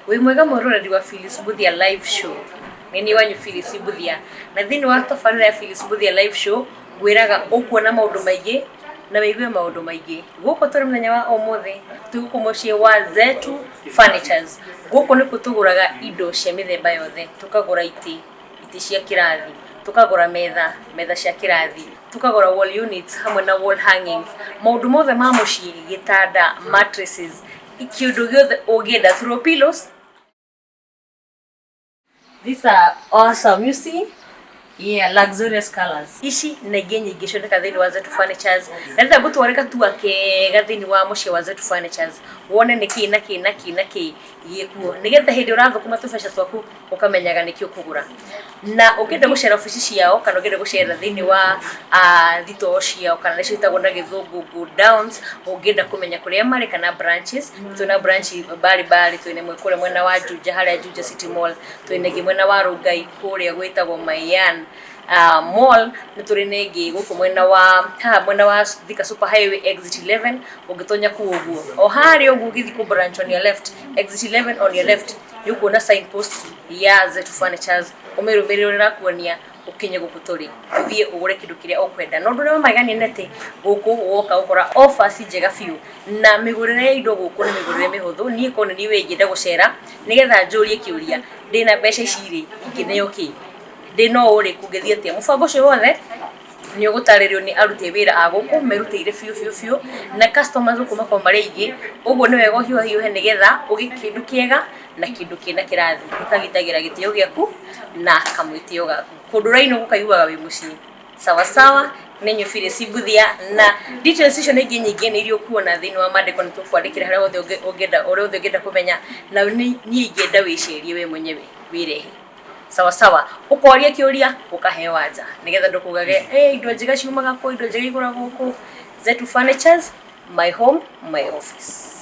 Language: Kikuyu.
Wĩ mwega mwĩroreri wa Phyllis Mbuthia live show. Nĩ niĩ wanyu Phyllis Mbuthia. Na thĩinĩ wa tabarĩra ya Phyllis Mbuthia live show ngwĩraga ũkuona maũndũ maingĩ na wĩigue maũndũ maingĩ. Gũkũ tũrĩ mũthenya wa ũmũthĩ twĩ gũkũ mũciĩ wa Zetu Furnitures. Gũkũ nĩkuo tũgũraga indo cia mĩthemba yothe, tũkagũra itĩ, itĩ cia kĩrathi, tũkagũra metha, metha cia kĩrathi, tũkagũra wall units hamwe na wall hangings, maũndũ mothe ma mũciĩ, gĩtanda, mattresses, kĩndũ gĩothe ũngĩenda, throw pillows. These are awesome, you see? Yeah, luxurious colors. Ici na ingĩ nyingĩ cioneka thĩinĩ wa Zetu Furnitures. Na ndĩrenda ngũtware gatua kega thĩinĩ wa mũciĩ wa Zetu Furnitures. Wone nĩ kĩ na kĩ na kĩ na kĩ gĩkuo. Nĩgetha hĩndĩ ũrathũkũma tũbeca twaku ũkamenyaga nĩkĩ ũkũgũra. Na ũngĩenda gũcera obici ciao kana ũngĩenda gũcera thĩinĩ wa thitoo ciao kana nĩcio ciĩtagwo na gĩthũngũ godowns, ũngĩenda kũmenya kũrĩa marĩ kana branches, twĩna branch mbalimbali, twĩna ĩmwe kũrĩa mwena wa Juja harĩa Juja City Mall, twĩna ĩngĩ mwena wa Rongai kũrĩa gwĩtagwo Mayan Mall, nĩ tũrĩ na ĩngĩ gũkũ mwena wa haha mwena wa Thika Super Highway exit 11, ũngĩtonya kũu ũguo, o harĩa ũguo ũgĩthiĩ kũ branch on your left, exit 11 on your left, nĩ ũkuona signpost ya Zetu Furnitures, ũmĩrũmĩrĩre ũrĩa ĩrakuonia ũkinye gũkũ tũrĩ, ũthiĩ ũgũre kĩndũ kĩrĩa ũkwenda. Na ũndũ ũrĩa wa magegania nĩ atĩ gũkũ woka ũgũkora offers njega biũ, na mĩgũrĩre ya indo gũkũ nĩ mĩgũrĩre mĩhũthũ. Niĩ korwo nĩ niĩ we ingĩenda gũcera nĩgetha njũrie kĩũria, ndĩna mbeca ici rĩ, ingĩneo kĩ? Ndĩna ũũ rĩ, kũngĩthiĩ atĩa? Mũbango ũcio wothe nĩ ũgũtarĩrio nĩ aruti a wĩra a gũkũ merutĩire biũ biũ biũ, na customers gũkũ makoragwo marĩ aingĩ, ũguo nĩ wega ũhiũhahiũhe nĩgetha ũgĩe kĩndũ kĩega na kĩndũ kĩna kĩrathi, gĩkagitagĩra gĩtĩo gĩaku na kamwĩtĩo gaku. Kũndũ ũrainũka ũkaiguaga wĩ mũciĩ. Sawa sawa, nĩ inyuĩ Phyllis Mbuthia, na details icio na ingĩ nyingĩ nĩ iria ũkuona thĩinĩ wa mandĩko nĩ tũkwandĩkĩra harĩa hothe ũngĩenda, ũrĩa hothe ũngĩenda kũmenya, na niĩ ingĩenda wĩcerie we mwenyewe wĩrehe. Sawa sawa, ũkoria kĩũria ũkaheo anja nĩgetha ndũkugage hey, indo njega ciumaga kũ, indo njega igũragwo kũ. Zetu Furnitures, my home, my office.